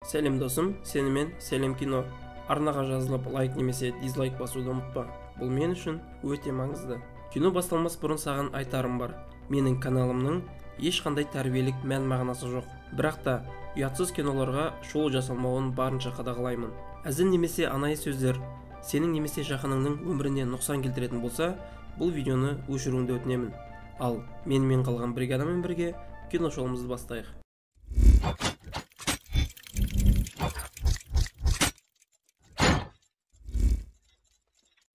Сәлем досым, сенімен Сәлем кино. Арнаға жазылып, лайк немесе дизлайк басуды ұмытпа. Бұл мен үшін өте маңызды. Кино басталмас бұрын саған айтарым бар. Менің каналымның ешқандай тәрбиелік мән мағынасы жоқ. Бірақ та ұятсыз киноларға шолу жасалмауын барынша қадағалаймын. Әзіл немесе анайы сөздер сенің немесе жақыныңның өміріне нұқсан келтіретін болса, бұл видеоны өшіруіңді өтінемін. Ал менімен қалған бригадамен бірге кино шолуымызды бастайық.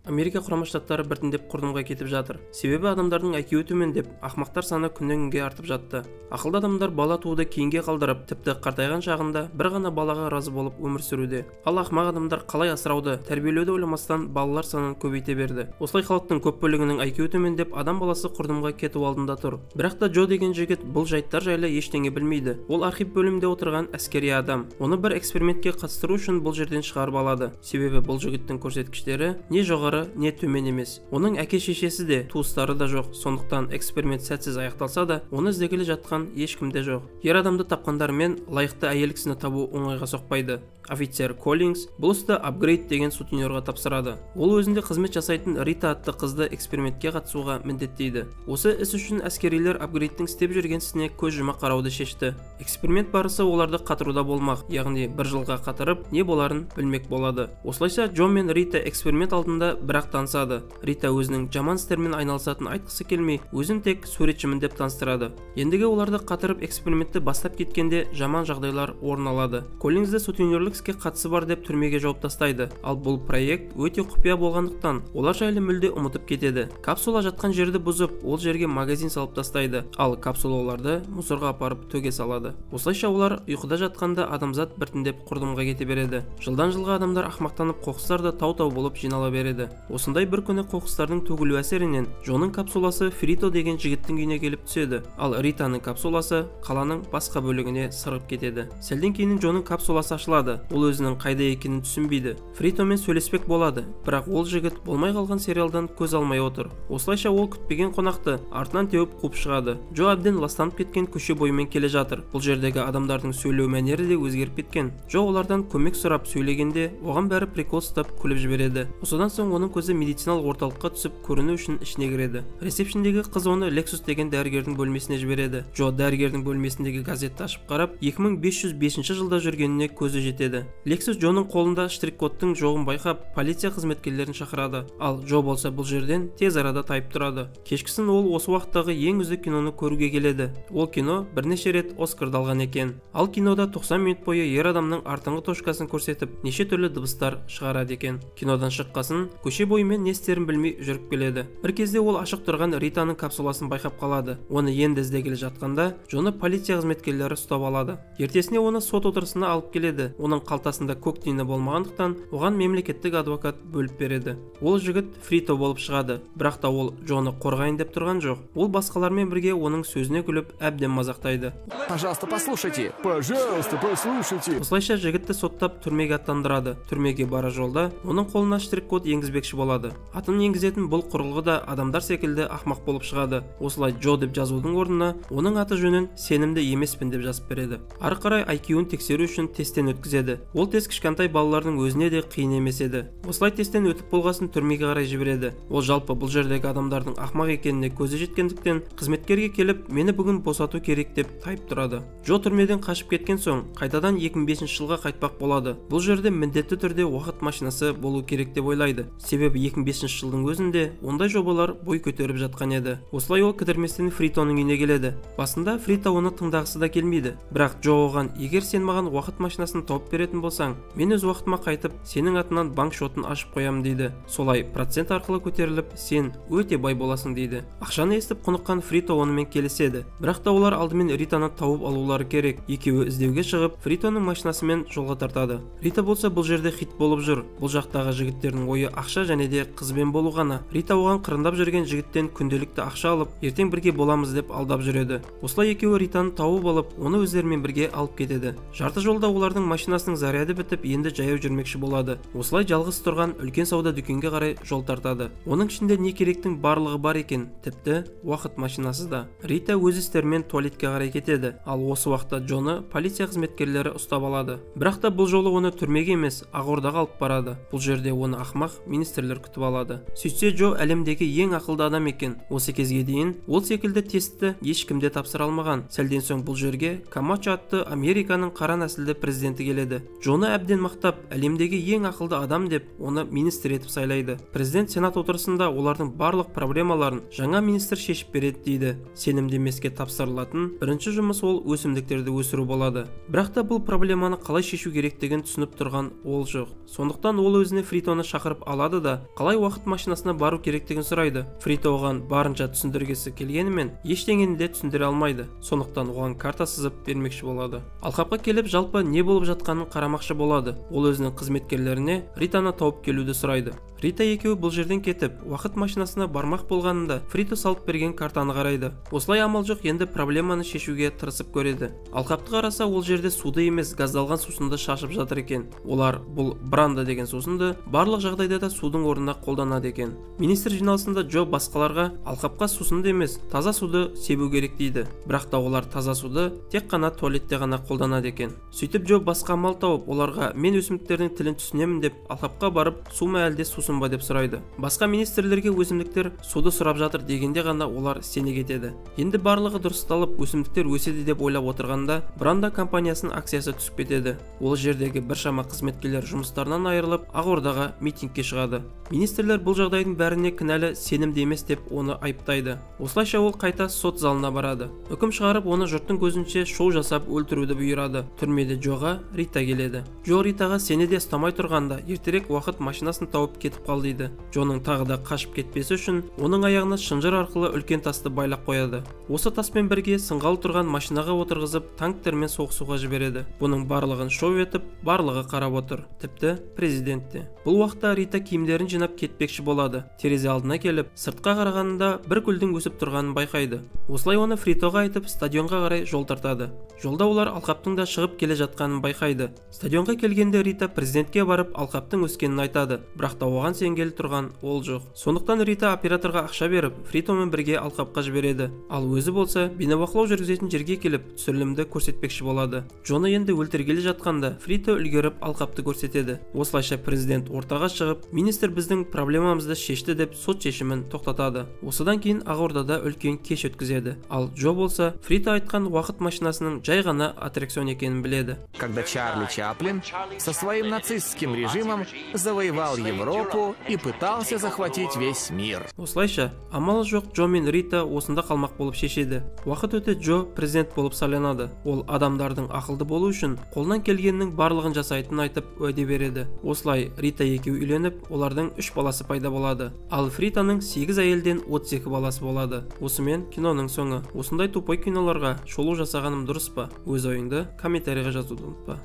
Америка Құрама Штаттары біртіндеп құрдымға кетіп жатыр. Себебі адамдардың IQ төмендеп, ақмақтар саны күннен күнге артып жатты. Ақылды адамдар бала тууды кейінге қалдырып, тіпті қартайған шағында бір ғана балаға разы болып өмір сүруде. Ал ақмақ адамдар қалай асырауды, тәрбиелеуді ойламастан балалар санын көбейте берді. Осылай халықтың көп бөлігінің IQ төмендеп, адам баласы құрдымға кету алдында тұр. Бірақ та Джо деген жігіт бұл жайттар жайлы ештеңе білмейді. Ол архив бөлімінде отырған әскери адам. Оны бір экспериментке қатыстыру үшін бұл жерден шығарып алады. Себебі бұл жігіттің көрсеткіштері не жоғары, не төмен емес. Оның әке шешесі де, туыстары да жоқ. Сондықтан эксперимент сәтсіз аяқталса да, оны іздегелі жатқан ешкім де жоқ. Ер адамды тапқандарымен лайықты әйел кісіні табу оңайға соқпайды. Офицер Коллинз бұл істі Апгрейд деген сутенерға тапсырады. Ол өзінде қызмет жасайтын Рита атты қызды экспериментке қатысуға міндеттейді. Осы іс үшін әскерилер Апгрейдтің істеп жүрген ісіне көз жұма қарауды шешті. Эксперимент барысы оларды қатыруда болмақ, яғни бір жылға қатырып, не боларын білмек болады. Осылайша Джо мен Рита эксперимент алдында бірақ танысады. Рита өзінің жаман істермен айналысатынын айтқысы келмей, өзін тек суретшімін деп таныстырады. Ендігі оларды қатырып экспериментті бастап кеткенде жаман жағдайлар орын алады. Коллинзді сутенерлік іске қатысы бар деп түрмеге жауып тастайды. Ал бұл проект өте құпия болғандықтан, олар жайлы мүлде ұмытып кетеді. Капсула жатқан жерді бұзып, ол жерге магазин салып тастайды. Ал капсулаларды мусорға апарып төге салады. Осылайша олар ұйқыда жатқанда адамзат біртіндеп құрдымға кете береді. Жылдан жылға адамдар ақмақтанып, қоқыстар да тау-тау болып жинала береді. Осындай бір күні қоқыстардың төгілу әсерінен Джоның капсуласы Фрито деген жігіттің үйіне келіп түседі. Ал Ританың капсуласы қаланың басқа бөлігіне сырғып кетеді. Сәлден кейін Джоның капсуласы ашылады. Ол өзінің қайда екенін түсінбейді. Фритомен сөйлеспек болады, бірақ ол жігіт болмай қалған сериалдан көз алмай отыр. Осылайша ол күтпеген қонақты артынан теуіп қуып шығады. Джо әбден ластанып кеткен көше бойымен келе жатыр. Бұл жердегі адамдардың сөйлеу мәнері де өзгеріп кеткен. Джо олардан көмек сұрап сөйлегенде, оған бәрі прикол ұстап күліп жібереді. Осыдан соң оның көзі медициналық орталыққа түсіп, көріну үшін ішіне кіреді. Ресепшндегі қыз оны Лексус деген дәрігердің бөлмесіне жібереді. Джо дәрігердің бөлмесіндегі газетті ашып қарап, 2505 жылда жүргеніне көзі жетеді. Лексус Джоның қолында штрих-кодтың жоғын байқап, полиция қызметкерлерін шақырады. Ал Джо болса бұл жерден тез арада тайып тұрады. Кешкісін ол осы уақыттағы ең үздік киноны көруге келеді. Ол кино бірнеше рет Оскарды алған екен. Ал кинода 90 минут бойы ер адамның артыңғы точкасын көрсетіп, неше түрлі дыбыстар шығарады екен. Кинодан шыққасын көше бойымен не істерін білмей жүріп келеді. Бір кезде ол ашық тұрған Ританың капсуласын байқап қалады. Оны енді іздегелі жатқанда Джоны полиция қызметкерлері ұстап алады. Ертесіне оны сот отырысына алып келеді. Оның қалтасында көк тиыны болмағандықтан оған мемлекеттік адвокат бөліп береді. Ол жігіт Фрито болып шығады, бірақ та ол Джоны қорғайын деп тұрған жоқ. Ол басқалармен бірге оның сөзіне күліп әбден мазақтайды. Пожалуйста, послушайте. Пожалуйста, послушайте. Осылайша жігітті соттап түрмеге аттандырады. Түрмеге бара жолда оның қолына штрих-код енгізбекші болады. Атын енгізетін бұл құрылғы да адамдар секілді ақмақ болып шығады. Осылай Джо деп жазудың орнына оның аты жөнін сенімді емеспін деп жазып береді. Ары қарай IQ-ін тексеру үшін тесттен өткізеді. Ол тест кішкентай балалардың өзіне де қиын емес еді. Осылай тесттен өтіп болғасын түрмеге қарай жібереді. Ол жалпы бұл жердегі адамдардың ақмақ екеніне көзі жеткендіктен қызметкерге келіп, мені бүгін босату керек деп тайып тұрады. Джо түрмеден қашып кеткен соң қайтадан 2005 жылға қайтпақ болады. Бұл жерде міндетті түрде уақыт машинасы болу керек деп ойлайды. Себебі 2005 жылдың өзінде ондай жобалар бой көтеріп жатқан еді. Осылай ол кідірместен Фритоның үйіне келеді. Басында Фрито оны тыңдағысы да келмейді. Бірақ Джо оған, егер сен маған уақыт машинасын тауып беретін болсаң, мен өз уақытыма қайтып, сенің атынан банк шотын ашып қоямын дейді. Солай процент арқылы көтеріліп, сен өте бай боласың дейді. Ақшаны естіп құныққан Фрито онымен келіседі. Бірақ та олар алдымен Ританы тауып алулары керек. Екеуі іздеуге шығып, Фритоның машинасымен жолға тартады. Рита болса бұл жерде хит болып жүр. Бұл жақтағы жігіттердің ойы ақша және де қызбен болу ғана. Рита оған қырындап жүрген жігіттен күнделікті ақша алып, ертең бірге боламыз деп алдап жүреді. Осылай екеуі Ританы тауып алып, оны өздерімен бірге алып кетеді. Жарты жолда олардың машинасының машинасының заряды бітіп, енді жаяу жүрмекші болады. Осылай жалғыз тұрған үлкен сауда дүкенге қарай жол тартады. Оның ішінде не керектің барлығы бар екен, тіпті уақыт машинасы да. Рита өз істерімен туалетке қарай кетеді. Ал осы уақытта Джоны полиция қызметкерлері ұстап алады. Бірақ та бұл жолы оны түрмеге емес, Ақордаға алып барады. Бұл жерде оны ақмақ министрлер күтіп алады. Сөйтсе Джо әлемдегі ең ақылды адам екен. Осы кезге дейін ол секілді тестті ешкім де тапсыра алмаған. Сәлден соң бұл жерге Камачо атты Американың қара нәсілді президенті келеді. Джоны әбден мақтап, әлемдегі ең ақылды адам деп оны министр етіп сайлайды. Президент сенат отырысында олардың барлық проблемаларын жаңа министр шешіп береді дейді. Сенімді емеске тапсырылатын бірінші жұмыс ол өсімдіктерді өсіру болады. Бірақ та бұл проблеманы қалай шешу керектігін түсініп тұрған ол жоқ. Сондықтан ол өзіне Фритоны шақырып алады да, қалай уақыт машинасына бару керектігін сұрайды. Фрито оған барынша түсіндіргісі келгенімен ештеңені де түсіндіре алмайды. Сондықтан оған карта сызып бермекші болады. Алқапқа келіп жалпы не болып жатқанын қарамақшы болады. Ол өзінің қызметкерлеріне Ританы тауып келуді сұрайды. Рита екеуі бұл жерден кетіп, уақыт машинасына бармақ болғанында Фрито салып берген картаны қарайды. Осылай амал жоқ, енді проблеманы шешуге тырысып көреді. Алқапты қараса, ол жерде суды емес, газдалған сусынды шашып жатыр екен. Олар бұл бранда деген сусынды барлық жағдайда да судың орнына қолданады екен. Министр жиналысында Джо басқаларға алқапқа сусынды емес, таза суды себу керек дейді. Бірақ та олар таза суды тек қана туалетте ғана қолданады екен. Сөйтіп Джо басқа амал тауып, оларға мен өсімдіктердің тілін түсінемін деп алқапқа барып, су ма әлде сусын ба деп сұрайды. Басқа министрлерге өсімдіктер суды сұрап жатыр дегенде ғана олар сене кетеді. Енді барлығы дұрысталып, өсімдіктер өседі деп ойлап отырғанда Бранда компаниясының акциясы түсіп кетеді. Ол жердегі біршама қызметкерлер жұмыстарынан айырылып, Ақордаға митингке шығады. Министрлер бұл жағдайдың бәріне кінәлі сенімді емес деп оны айыптайды. Осылайша ол қайта сот залына барады. Үкім шығарып, оны жұрттың көзінше шоу жасап өлтіруді бұйырады. Түрмеде Джоға Рита келеді. Джо Ритаға сені де ұстамай тұрғанда ертерек уақыт машинасын тауып кетіп қал дейді. Джоның тағы да қашып кетпесі үшін оның аяғына шынжыр арқылы үлкен тасты байлап қояды. Осы таспен бірге сынғалы тұрған машинаға отырғызып, танктермен соғысуға жібереді. Бұның барлығын шоу етіп, барлығы қарап отыр. Тіпті президент те. Бұл уақытта Рита киімдерін жинап кетпекші болады. Терезе алдына келіп, сыртқа қарағанында бір гүлдің өсіп тұрғанын байқайды. Осылай оны Фритоға айтып, стадионға қарай жол тартады. Жолда олар алқаптың да шығып келе жатқанын байқайды. Стадионға келгенде Рита президентке барып алқаптың өскенін айтады. Бірақ та оған сенгелі тұрған ол жоқ. Сондықтан Рита операторға ақша беріп, Фритомен бірге алқапқа жібереді. Ал өзі болса, бейнебақылау жүргізетін жерге келіп, түсірілімді көрсетпекші болады. Джоны енді өлтіргелі жатқанда Фрито үлгеріп алқапты көрсетеді. Осылайша президент ортаға шығып, министр біздің проблемамызды шешті деп сот шешімін тоқтатады. Осыдан кейін Ақордада үлкен кеш өткізеді. Ал Джо болса, Фрито айтқан уақыт машинасының жай ғана аттракцион екенін біледі. Когда Чарли Чаплин со своим нацистским режимом завоевал Европу и пытался захватить весь мир. Осылайша, амалы жоқ Джо мен Рита осында қалмақ болып шешеді. Уақыт өте Джо президент болып сайланады. Ол адамдардың ақылды болу үшін қолынан келгеннің барлығын жасайтынын айтып уәде береді. Осылай Рита екеуі үйленіп, олардың 3 баласы пайда болады. Ал Фританың 8 әйелден 32 баласы болады. Осымен киноның соңы. Осындай тупой киноларға шолу жасағаным дұрыс па? Өз ойыңды комментарийға жазуды ұмытпа.